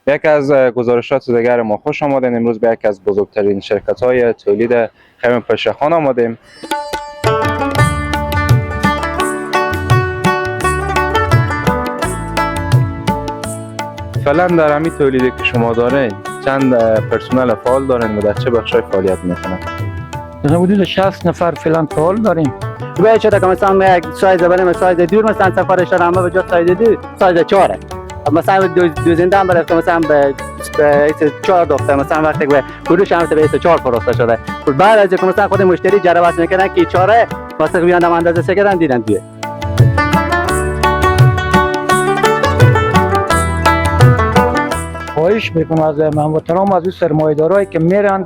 یکی از گزارشات دیگر ما خوش آمدین. امروز به یکی از بزرگترین شرکت های تولید خیمه پشه‌خوان آمدیم. فعلا در همین تولیدی که شما دارین چند پرسنل فعال دارین و در چه بخش‌های فعالیت میکنن؟ حدود 60 نفر فعلا فعال داریم. باید شده که مثلا یک سایز بریم سایز دور مثلا سفارش دادم، اما به جای سایز 2 سایز 4 مثلا دو زنده هم برفته، مثلا به 4 دفعه مثلا وقتی به فروش هم به 4 فروخته شده. بعد از اینکه مثلا خود مشتری جرأت میکنه که 4 واسه بیان اندازه سکردن دیدن دیگه. خواهش میکنم از هموطنان از سرمایه‌دارایی که میرن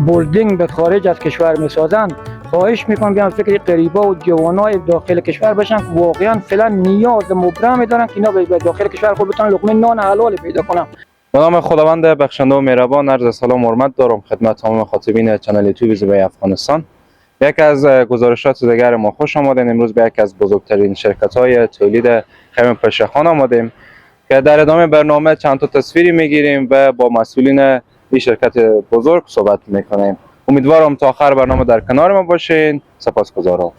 building به خارج از کشور میسازن، خواهش میکنم بیان فکر غریبا و جوانای داخل کشور باشن که واقعا فعلا نیاز مبرم دارن که اینا به داخل کشور خود بتونن لقمه نان حلال پیدا کنن. به نام خداوند بخشنده و مهربان عرض سلام و حرمت دارم خدمت تمام مخاطبین channel یوتیوب زیبای افغانستان. یکی از گزارشات دیگر ما خوش آمدین. امروز به یکی از بزرگترین شرکت های تولید خیمه پشه‌خوان آمدیم که در ادامه برنامه چند تا تصویری میگیریم و با مسئولین این شرکت بزرگ صحبت میکنیم. امیدوارم تا آخر برنامه در کنار ما باشین. سپاسگزارم.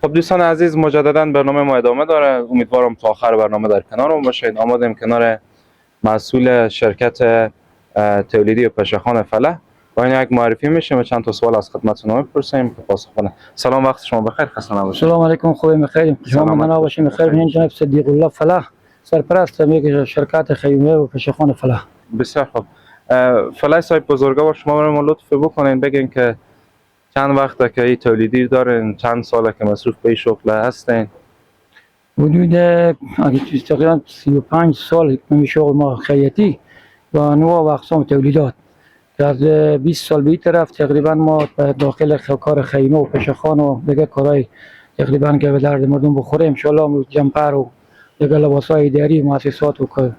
خب دوستان عزیز، مجددا برنامه ما ادامه داره. امیدوارم تا آخر برنامه در کنارمون باشین. آمدیم کنار مسئول شرکت تولیدی پشه‌خوان فله با این یک معرفی میشیم و چند تا سوال از خدمتتون میپرسیم که پاسخ بدن. سلام، وقت شما بخیر، خسته نباشید. سلام علیکم، خوبی بخیر، شما من باشیم بخیر. من جناب صدیق الله فلاح، سرپرست یک شرکت خیمه و پشه‌خوان فلاح. بسیار خوب. فلاح صاحب بزرگوار، شما برای ما لطف بکنین بگین که چند وقته که این تولیدی دارین، چند ساله که مصروف به این شغل هستین؟ حدود تقریبا 35 سال می شغل ما خیاطی و انواع و اقسام تولیدات. از 20 سال به این طرف تقریبا ما داخل کار خیمه و پشه‌خوان و دیگه کارهای تقریبا که به درد مردم بخوره انشالله، جمپر و دیگه لباسای دری مؤسسات و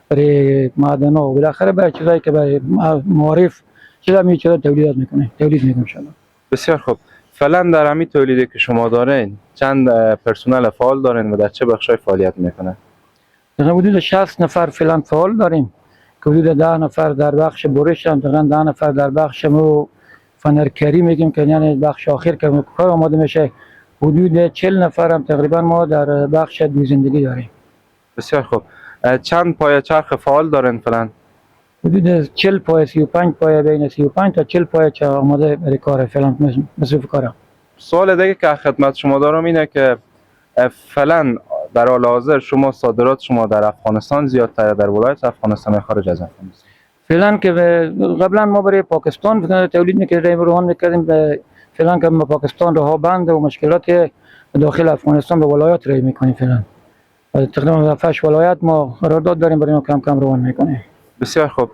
برای معدن و بالاخره برای چیزایی که برای معارف چیزا می چیزا تولیدات میکنه، تولید میکنه انشالله. بسیار خوب. فعلا در همین تولیدی که شما دارین چند پرسنل فعال دارین و در چه بخش‌های فعالیت میکنن؟ حدود 60 نفر فعلا فعال داریم که حدود 10 نفر در بخش برش هم، تقریبا 10 نفر در بخش مو فنرکری میگیم که یعنی بخش آخر که کار آماده میشه. حدود 40 نفر هم تقریبا ما در بخش دوزندگی داریم. بسیار خوب. چند پایه چرخ فعال دارین فعلا؟ حدود 40 پایه، 35 پایه، بین 35 تا 40 پایه چه آماده برای کار فعلا مصروف کارم. سوال دیگه که خدمت شما دارم اینه که فعلا در حال حاضر شما صادرات شما در افغانستان زیادتره، در ولایت افغانستان یا خارج از افغانستان؟ فعلا که قبلا ما برای پاکستان تولید میکردیم، روان میکردیم، فعلا که پاکستان راه بند و مشکلات داخل افغانستان به ولایات رای میکنیم. فعلا تقریبا 8 ولایت ما قرارداد داریم برای کم کم روان میکنیم. بسیار خوب.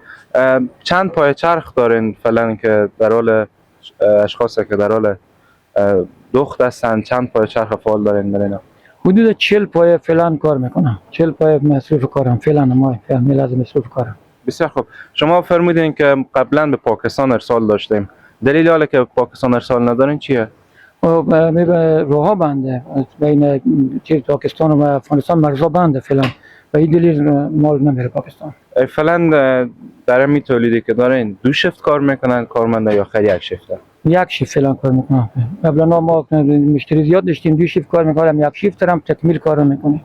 چند پایه چرخ دارین فعلا که در حال اشخاصی که در حال دوخت هستن، چند پایه چرخ فعال دارین برای اینا؟ حدود 40 پایه فعلا کار میکنم، 40 پایه مصروف کارم فعلا، ما فعلا لازم مصروف کارم. بسیار خوب. شما فرمودین که قبلا به پاکستان ارسال داشتیم، دلیل حالا که پاکستان ارسال ندارین چیه؟ راه بنده بین پاکستان و افغانستان، مرزا بنده فعلا، و این دلیل مال نمیره پاکستان. فعلا در همین تولیدی که دارین دو شفت کار میکنن کارمنده یا خیلی یک شفته؟ یک شیفت فعلا کار میکنم. قبلا ما مشتری زیاد داشتیم، دو شیفت کار میکنم، یک شیفت دارم تکمیل کار میکنیم.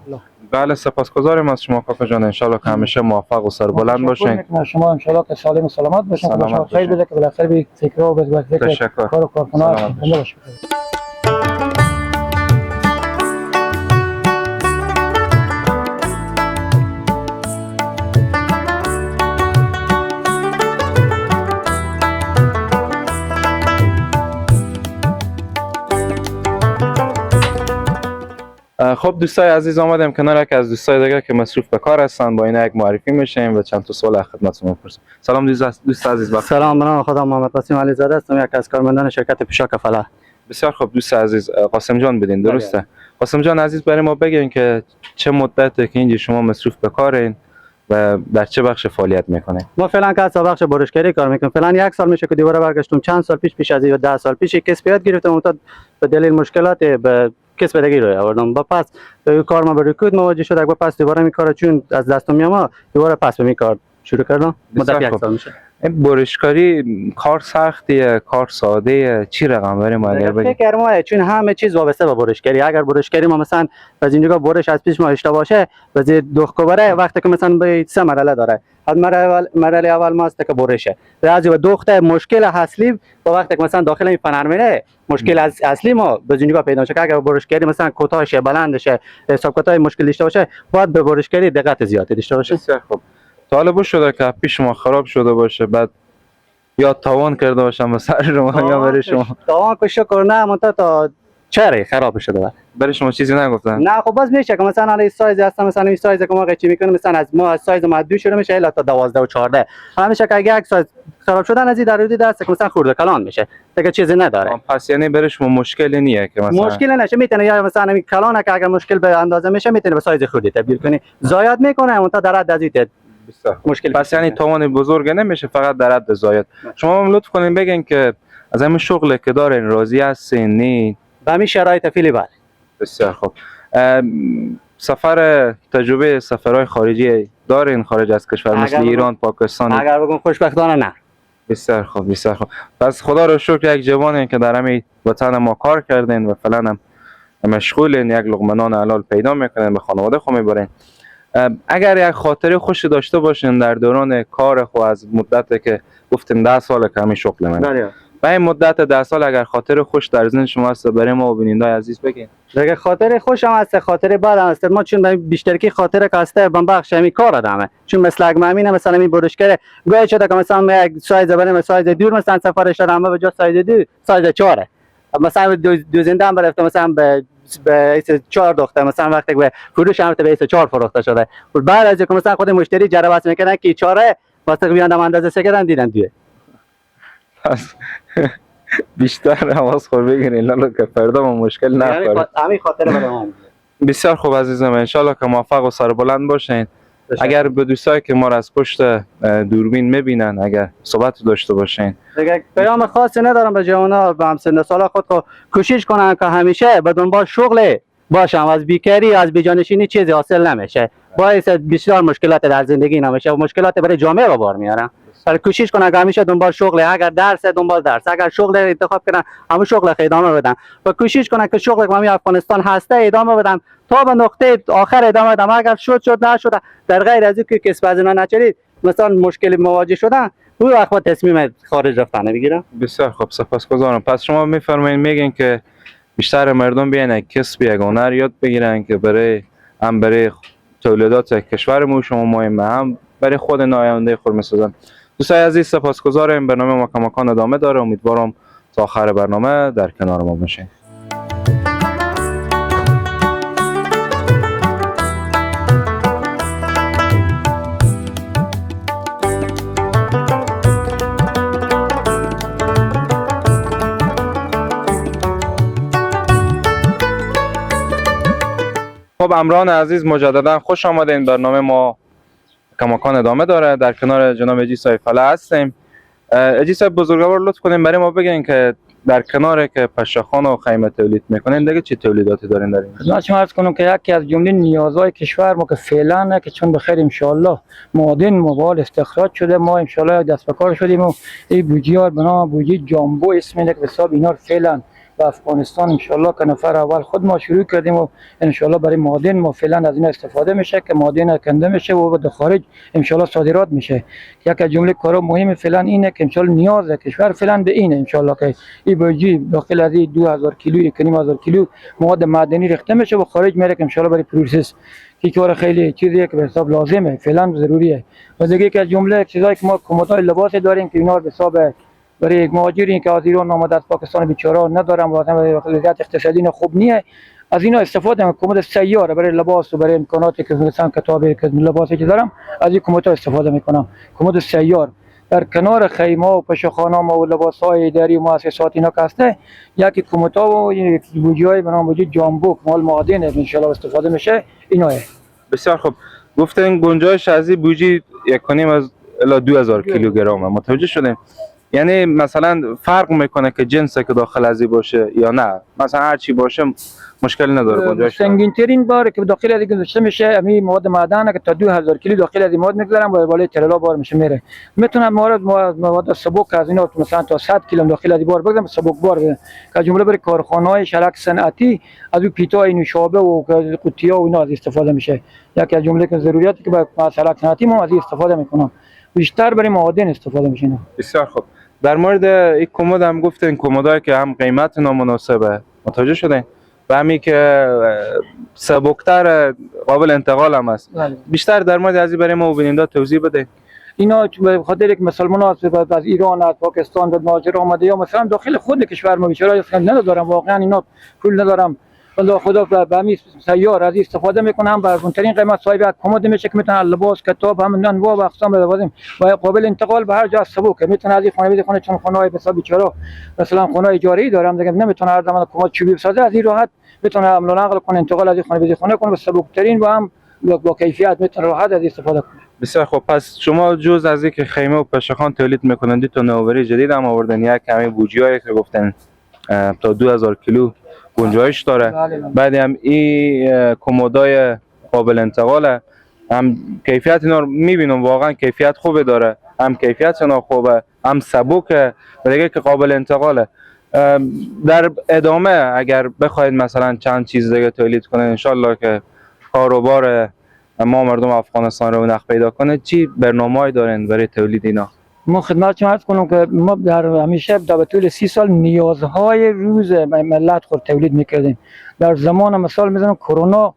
بله، سپاسگزاریم از شما کاکا جان، انشالله که همیشه موفق و سربلند باشین. شما انشالله که سالم و سلامت باشین، خدا خیر بده که بالاخره به فکر و به فکر کار و کارخانه باشه. خب دوستای عزیز، آمدیم کنار یک از دوستای دیگه که مصروف به کار هستن. با اینا یک معرفی میشیم و چند تا سوال از خدمتتون میپرسیم. سلام دوست عزیز. سلام، به نام خدا، محمد قاسم علیزاده هستم، یک از کارمندان شرکت پوشاک فلاح. بسیار خوب دوست عزیز، قاسم جان بدین، درسته؟ قاسم جان عزیز، برای ما بگین که چه مدته که اینجا شما مصروف به کارین و در چه بخش فعالیت میکنین؟ ما فعلا که از بخش برشکاری کار میکنیم. فعلا یک سال میشه که دوباره برگشتم. چند سال پیش، پیش از این 10 سال پیش کسب یاد گرفتم، تا به دلیل مشکلات به کسب دیگه رو آوردم. با پس به کار ما به رکود مواجه شد و پس دوباره می کار چون از دستم میام دوباره پس به می کار شروع کردم. مدت یک خوب. سال میشه. این برشکاری کار سختیه، کار ساده، چی رقم برای ما اگر بگین؟ فکر ما چون همه چیز وابسته به برشکاری. اگر برشکاری ما مثلا از اینجا برش از پیش ما اشتباه باشه و زیر دوخ کوبره، وقتی که مثلا به سه مرحله داره، از مرحله اول ما است که برشه از و دوخت، مشکل اصلی با وقتی که مثلا داخل این فنر میره، مشکل از اصلی ما به اینجا پیدا میشه که اگر برشکاری مثلا کوتاهشه، بلندشه، حساب کتاب مشکل داشته باشه، باید به برشکاری دقت زیادی داشته باشه. بسیار خوب. تا حالا شده که پیش ما خراب شده باشه، بعد یا تاوان کرده باشم به سر شما یا برای شما؟ تاوان که شکر نه، منتها تا چرا خراب شده بله. برای شما چیزی نگفتن؟ نه، خب باز میشه که مثلا الان سایز هست، مثلا این سایز که ما قیچی میکنیم، مثلا از ما از سایز ما 2 شروع میشه الی تا 12 و 14. همیشه که اگه یک سایز خراب شدن از این در حدود دست که مثلا خورده کلان میشه، دیگه چیزی نداره. پس یعنی برای شما مشکلی نیه که مثلا مشکل نشه، میتونه یا مثلا همین کلانه که اگر مشکل به اندازه میشه، میتونه به سایز خوردی تبدیل کنی. زایات میکنه، منتها در حد از این بسیار. مشکل. پس یعنی تاوان بزرگ نمیشه، فقط در حد زایات. شما هم لطف کنین بگین که از همین شغلی که دارین راضی هستین، نه؟ به همین شرایط فعلی بله. بسیار خوب. سفر، تجربه سفرهای خارجی دارین، خارج از کشور، مثل ایران، پاکستان؟ اگر بگم خوشبختانه نه. بسیار خوب، بسیار خوب. پس خدا رو شکر یک جوانین که در همین وطن ما کار کردین و فعلا هم مشغولین، یک لقمه نان حلال پیدا میکنین، به خانواده خود میبرین. اگر یک خاطره خوشی داشته باشین در دوران کار خود، از مدت که گفتیم 10 سال که همین شغل من و این مدت 10 سال، اگر خاطر خوش در ذهن شما هست، برای ما و بینندای عزیز بگین. دیگه خاطر خوشم هست، خاطر بد هم هست. ما چون بیشتر که خاطر که هسته بم بخش همین کار آدمه، چون مثل اگه همینه، مثلا این برشکره گویا شده که مثلا یک سایز بریم سایز دور مثلا سفارش دادم، اما به جای سایز 2 سایز 4، مثلا دو زنده هم برفته، مثلا به 4 دوخته، مثلا وقتی که به فروش هم به 4 فروخته شده و بعد از اینکه مثلا خود مشتری جربت میکنه که چهاره، واسه بیان اندازه سه کردن دیدن دوه. پس بیشتر حواس خور بگیرین لالا که فردا ما مشکل نخوره. همین خاطر برای ما. بسیار خوب عزیزم، انشالله که موفق و سربلند باشین. اگر به دوستایی که ما را از پشت دوربین میبینن اگر صحبت داشته باشین. دیگه پیام خاصی ندارم به جوان‌ها، به همسن سالا خود که کوشش کنن که همیشه به دنبال شغل باشم. از بیکاری، از بیجانشینی چیزی حاصل نمیشه، باعث بسیار مشکلات در زندگی نمیشه و مشکلات برای جامعه رو بار میارن. ولی کوشش کنن که همیشه دنبال شغل، اگر درس دنبال درس، اگر شغل انتخاب کنن همون شغل ادامه بدن و کوشش کنن که شغل که همین افغانستان هسته ادامه بدن، تا به نقطه آخر ادامه بدن. اگر شد شد، نشد در غیر از اینکه کسب از اینا نچرید، مثلا مشکل مواجه شدن، او وقت با تصمیم خارج رفتن بگیرم. بسیار خوب، سپاسگزارم. پس شما میفرمایید، میگین که بیشتر مردم بیاین یک کسب، یک هنر یاد بگیرن که برای هم برای تولیدات کشور شما مهمه، هم برای خود آینده خود میسازن. دوستای عزیز، سپاسگزارم. برنامه ما کماکان ادامه داره. امیدوارم تا آخر برنامه در کنار ما باشین. خب امران عزیز، مجددا خوش آمدین. برنامه ما کماکان ادامه داره. در کنار جناب اجی صاحب فلاح هستیم. اجی صاحب بزرگوار، لطف کنین برای ما بگین که در کنار که پشه‌خوان و خیمه تولید میکنین، دیگه چه تولیداتی دارین در این؟ خدمت شما عرض کنم که یکی از جمله نیازهای کشور ما که فعلا که چون بخیر انشالله معادن موبایل استخراج شده، ما انشالله دست به کار شدیم و این بوجی ها به نام بوجی جامبو اسم اینه که به حساب اینا رو فعلا به افغانستان انشالله که نفر اول خود ما شروع کردیم و انشالله برای معادن ما فعلا از این استفاده میشه که معادن کنده میشه و به خارج انشالله صادرات میشه. یک از جمله کارا مهم فعلا اینه که انشالله نیاز کشور فعلا به اینه، انشالله که این بوجی داخل از این 2000 کیلو، 1500 کیلو مواد معدنی ریخته میشه و خارج میره که انشالله برای process که کار خیلی چیزیه که به حساب لازمه، فعلا ضروریه. و دیگه که از جمله چیزایی که ما کمدهای لباس داریم که اینا رو به حساب برای مهاجرین که از ایران آمده، از پاکستان، بیچاره ندارن و وضعیت اقتصادی خوب نیه. از اینا استفاده میکنم. کمد سیاره برای لباس و برای امکاناتی که مثلا کتابی که لباسی که دارم از این کمدها استفاده میکنم. کمد سیار در کنار خیمه و پشخانه و لباس های دری و مؤسسات اینا که هسته، یکی کمدها و یک بوجی به نام بوجی جامبوک مال معادن ان شاء الله استفاده میشه اینا. بسیار خوب. گفتن گنجایش از این بوجی 1.5 از الی 2000 کیلوگرم، متوجه شدیم. یعنی مثلا فرق میکنه که جنس که داخل از این باشه یا نه؟ مثلا هر چی باشه مشکل نداره گنجایش داره. سنگین ترین بار که داخل از این گذاشته میشه همین مواد معدنه که تا 2000 کیلو داخل از این مواد میگذارن و بالای ترلا بار میشه میره. میتونم مواد سبک از اینا مثلا تا 100 کیلو داخل از این بار بگذارم، سبک بار بده که جمله برای کارخانه های شرک صنعتی از اون پیتای نوشابه و قوطی‌ها و اینا از استفاده میشه. یکی از جمله که ضروریاتی که به شرک صنعتی ما از این استفاده میکنم، بیشتر برای معادن استفاده میشه اینا. بسیار خوب. در مورد این کمد هم گفتین، کمدایی که هم قیمت نامناسبه، متوجه شدین، و همی که سبکتر قابل انتقال هم است. بله. بیشتر در مورد از این برای ما و بیننده توضیح بده. اینا به خاطر یک مسلمان ها از ایران، از پاکستان به مهاجر آمده یا مثلا داخل خود کشور ما بیچاره اصلا ندارم، واقعا اینا پول ندارم، والله خدا به همین سیار از این استفاده میکنم. به ارزان‌ترین قیمت صاحب یک کمد میشه که میتونه لباس، کتاب، هم انواع و اقسام لوازم و قابل انتقال به هر جا سبکه، میتونه از این خانه به خونه، چون خانه های بسیار بیچاره مثلا خانه اجاره دارم دیگه نمیتونه هر زمان کمد چوبی بسازه، از این راحت میتونه حمل و نقل کنه، انتقال از این خانه به خونه کنه، به سبکترین و هم با کیفیت میتونه راحت از این استفاده کنه. بسیار خوب. پس شما جز از اینکه خیمه و پشخان تولید میکنند، دو تا نوآوری جدید هم آوردن. یک همین بوجیایی که گفتن تا 2000 کیلو گنجایش داره. بله بله. بعد هم این کمدای قابل انتقاله، هم کیفیت اینا رو میبینم واقعا کیفیت خوبه داره، هم کیفیت اینا خوبه، هم سبکه و دیگه که قابل انتقاله. در ادامه اگر بخواید مثلا چند چیز دیگه تولید کنه، انشالله که کاروبار ما مردم افغانستان رو رونق پیدا کنه، چی برنامه‌ای دارین برای تولید اینا؟ ما خدمت شما عرض کنم که ما در همیشه در طول 30 سال نیازهای روز ملت خود تولید میکردیم. در زمان مثال میزنم کرونا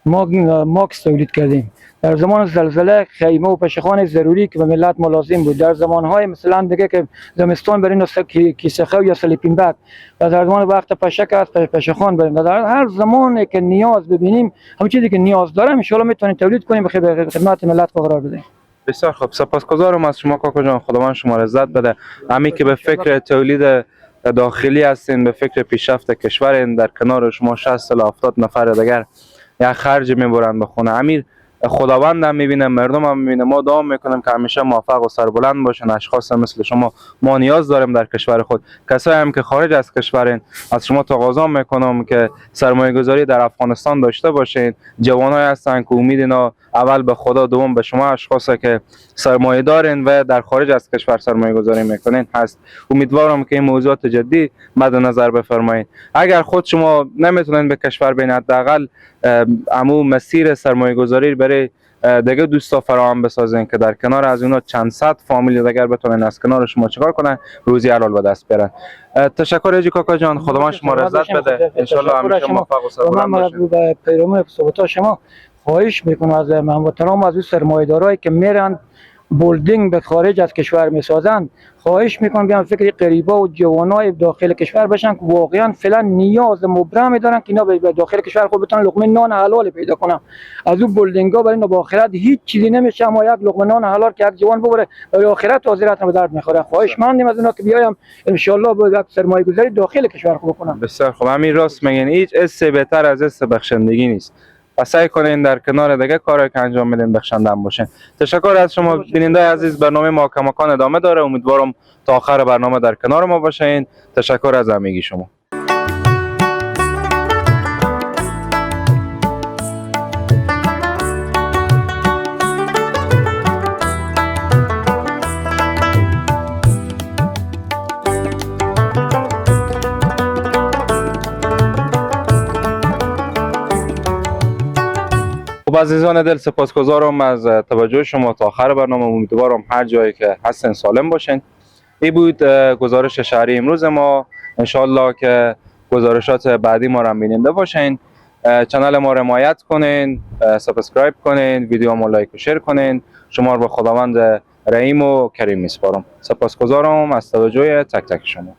ما ماکس تولید کردیم، در زمان زلزله خیمه و پشخان ضروری که به ملت ما لازم بود، در زمانهای مثلا دیگه که زمستان برای کیسه خو یا sleeping bag، و در زمان وقت پشک است پشخان بریم. در هر زمانی که نیاز ببینیم همین چیزی که نیاز دارم ان شاء الله میتونیم تولید کنیم و خدمت ملت قرار بدیم. بسیار خوب. سپاسگزارم از شما کاکا جان، خداوند شما را عزت بده. همین که به فکر تولید داخلی هستین، به فکر پیشرفت کشورین، در کنار شما 60 تا 70 نفر دیگر یک خرج میبرن به خونه. امیر خداوند هم میبینه، مردم هم میبینه. ما دعا میکنیم که همیشه موفق و سربلند باشن. اشخاص مثل شما ما نیاز داریم در کشور خود. کسایی هم که خارج از کشورین، از شما تقاضا میکنم که سرمایه گذاری در افغانستان داشته باشین. جوانای هستن که امید اینا اول به خدا، دوم به شما اشخاص که سرمایه دارین و در خارج از کشور سرمایه گذاری میکنین هست. امیدوارم که این موضوعات جدی مد نظر بفرمایید. اگر خود شما نمیتونین به کشور بین، حداقل امو مسیر سرمایه گذاری برای دیگه دوستا فراهم بسازین که در کنار از اونا چند صد فامیل دیگر بتونن از کنار شما چیکار کنن، روزی حلال به دست بیارن. تشکر حاجی کاکا جان، خداوند شما را عزت بده. ان شاء الله همیشه موفق و سربلند باشین. من به پیرامون صحبت شما خواهش میکنم از هموطنان، از سرمایه‌دارایی که میرن building به خارج از کشور میسازند، خواهش میکنم بیان فکر غریبا و جوانای داخل کشور بشن که واقعا فعلا نیاز مبرم دارن که اینا به داخل کشور خود بتونن لقمه نان حلال پیدا کنن. از اون building ها برای اینا با آخرت هیچ چیزی نمیشه، اما یک لقمه نان حلال که یک جوان ببره برای آخرت و آخرت به درد میخوره. خواهش مندیم از اینا که بیایم ان شاء الله با یک سرمایه گذاری داخل کشور خود بکنن. بسیار خوب، همین راست میگین. هیچ حس بهتر از حس بخشندگی نیست. و سعی کنین در کنار دیگه کارهایی که انجام میدین بخشنده هم باشین. تشکر از شما بیننده عزیز. برنامه ما کماکان ادامه داره. امیدوارم تا آخر برنامه در کنار ما باشین. تشکر از همگی شما. خب عزیزان دل، سپاسگزارم از توجه شما تا آخر برنامه. امیدوارم هر جایی که هستن سالم باشین. این بود گزارش شهری امروز ما. انشالله که گزارشات بعدی ما رو هم بیننده باشین. channel ما رو حمایت کنین، subscribe کنین، ویدیو ما like و share کنین. شما رو به خداوند رحیم و کریم میسپارم. سپاسگزارم از توجه تک تک شما.